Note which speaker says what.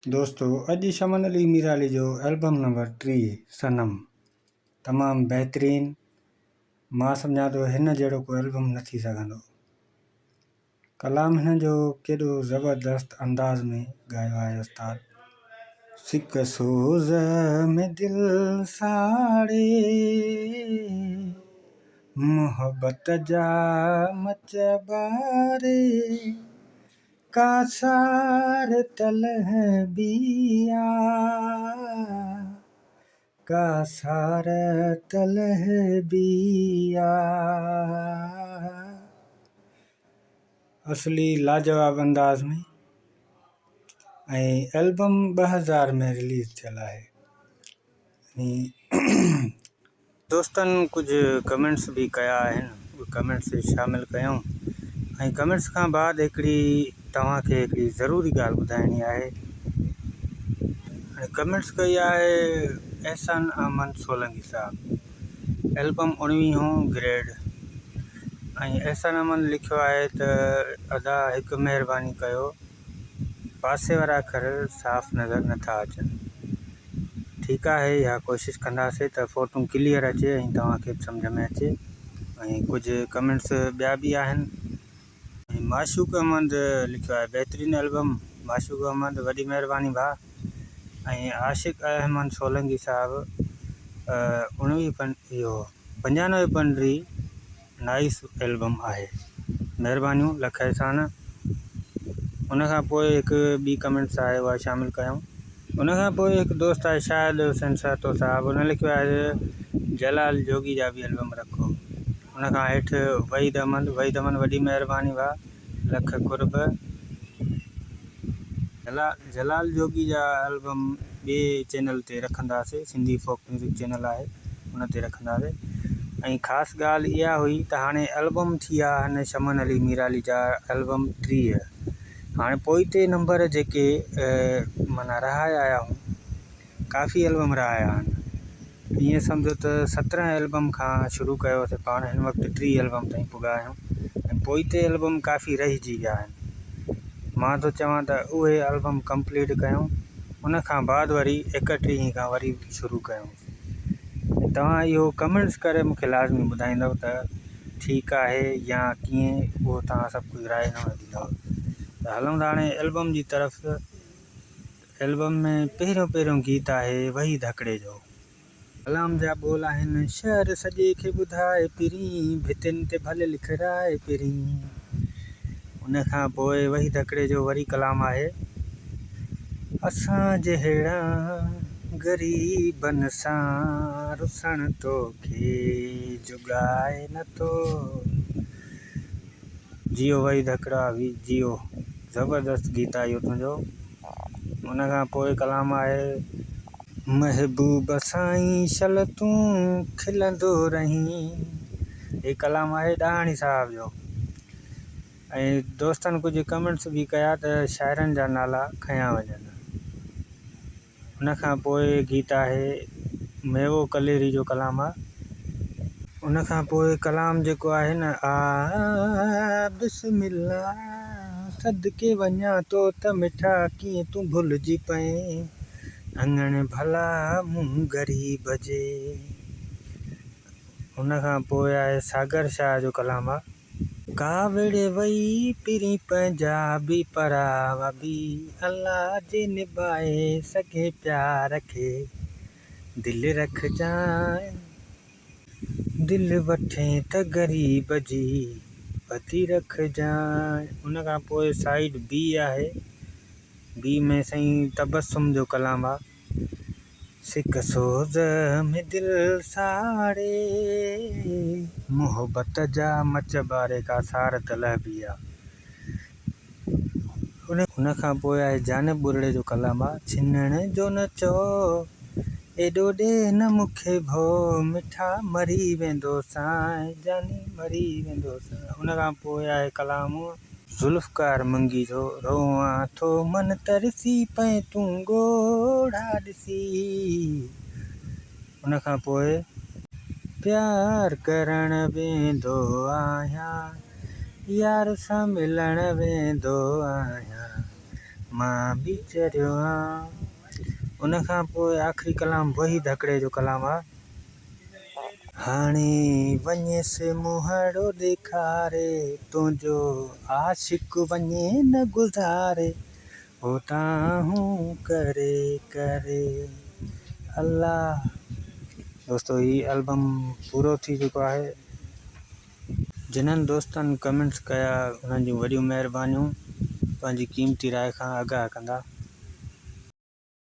Speaker 1: دوستو اڄ شمن علي ميرالي جو البم نمبر 30 صنم تمام بهترين مان سمجهان ٿو هن جهڙو ڪو البم نه ٿي سگهندو ڪلام هن جو ڪيڏو زبردست انداز ۾ ڳايو آهي استاد. سڪ سوز ۾ دل ساڙي محبت جا مچ ٻاري ڪا سار طلبي آ، ڪا سار طلبي آ. اصلي لاجواب انداز ۾ ۽ البم 2000 ۾ رليز ٿيل آهي. دوستن ڪجهه ڪمينٽس به ڪيا آهن اهي ڪمينٽس شامل ڪيون ۽ ڪمينٽس کان بعد هڪڙي توهان کي هڪڙي ضروري ڳالهه ٻڌائڻي آهي ۽ ڪمينٽس ڪئي آهي احسان احمد سولنگي صاحب البم اڻويهون گريڊ ۽ احسان احمد لکيو آهي ته ادا هڪ مهرباني ڪيو پاسي وارا اکر صاف نظر نٿا اچن. ٺيڪ آهي اها ڪوشش ڪنداسي ته فوٽون ڪليئر اچي ۽ توهان کي به سمجهه ۾ اچي ۽ ڪجهه ڪمينٽس ٻيا به آهن. ۽ معشوق احمد لکيو آهي بهترين البم معشوق احمد وڏي مهرباني ڀاء ۽ عاشق احمد سولنگي صاحب اڻويهه پن اهو پنجانوي پنڊري نائيس البم آهي مهربانيون لک احسان ان کان پوء هڪ ٻي ڪمينٽس آهي اها شامل ڪيم ان کان پوء هڪ دوست آهي شاهد حسين سهتو صاحب ان لکيو آهي جلال جوڳي جا به البم رکو ان کان هيٺ وحيد احمد وحيد احمد وڏي مهرباني ڀاء لک قرب. جلال جوڳي جا البم ٻئي چينل تي رکنداسي سنڌي فوڪ ميوزڪ چينل آهي ان تي رکنداسي ۽ خاص ڳالهه اها هئي ته هاڻي البم ٿي ويا آهن شمن علي ميرالي جا البم 30 هاڻي پوئتي نمبر جيڪي معنيٰ رهايا آيا هون ڪافي البم رهايا آهن ائين سمجهو ته 17 البم کان شروع ڪيوسي پاڻ هن وقت 30 البم تائين پڳا آهيون ۽ پوئتي البم ڪافي رهجي ويا آهن مان ٿو چوان ته اهي البم ڪمپليٽ ڪيون ان کان بعد وري ايڪٽيهين کان وري شروع ڪيون ۽ توهان اهو ڪمينٽس ڪري مونکي لازمي ٻڌائيندو ته ٺيڪ آهي يا ڪيئن اهو توهان سڀ ڪجهه راء نه ڏيندو ته هلون ٿا هاڻي البم جي طرف البم ۾ پهريون پهريون گيت آهي وحيد هڪڙي جو. ڪلام جا ٻول آهن، شهر سڄي کي ٻڌاء پرين، ڀتين تي ڀل لکراء پرين. ان کان پوء وحيد هڪڙي جو وري ڪلام آهي، اسان جهڙا غريبن سان رسڻ توکي جڳائي نٿو. جيئو وحيد هڪڙا جيئو زبردست گيت آهي اهو تنهنجو ان کان پوء ڪلام آهي. محبوب سائين شل تون کلندو رهين هي ڪلام آهي ڏاهاڻي صاحب جو ۽ دوستن ڪجهه ڪمينٽس به ڪيا ته شاعرن جا نالا کنيا وڃن. ان کان پوء گيت آهي ميوو ڪليري جو ڪلام آ. ان کان پوء ڪلام جيڪو آهي نه آ بسم الله صدقي وڃان تو ته مٺا ڪيئن تون ڀلجي پئين اڱڻ ڀلا مون غريب جي. ان کان پوء آهي ساگر شاهه جو ڪلام آ. ڪاوڙ وئي پرين پنهنجا به پراوا به الله جي نڀائي سگهي پيار کي دل رکجانء دل وٺين ته غريب جي ٻڌي رکجانء. ان کان پوء سائيڊ بي آهي بي ۾ سائين تبسم جو ڪلام آ. سڪ سوز ۾ دل ساڙي. محبت جا مچ ٻاري ڪا سار ته لهبي آ. ان کان پوء آهي جانب ٻرڙي جو ڪلام آ. ڇنڻ جو نه چئو ايڏو ڏي نه مون کي ڀؤ مٺا مري ويندو سانء جاني مري ويندو سانء. ان کان پوء آهي ڪلام. ذوالفقار منگي جو روئان ٿو من ترسي پئين تون ڳوڙها ڏسي. ان کان پوء. پيار ڪرڻ ويندو آهيان يار سان ملڻ ويندو آهيان. مان به چريو آن. ان کان پوء آخري ڪلام وحيد هڪڙي جو ڪلام آ. هاڻي وڃيس منهڙو ڏيکاري، تنهنجو عاشق وڃي نه گذاري، هو دانهون ڪري ڪري الله. دوستو هي البم پورو ٿي چڪو آهي. جنھن دوستن ڪمينٽس ڪيا انھن جون وڏيون مھربانيون پنھنجي قيمتي راء کان آگاھ ڪندا.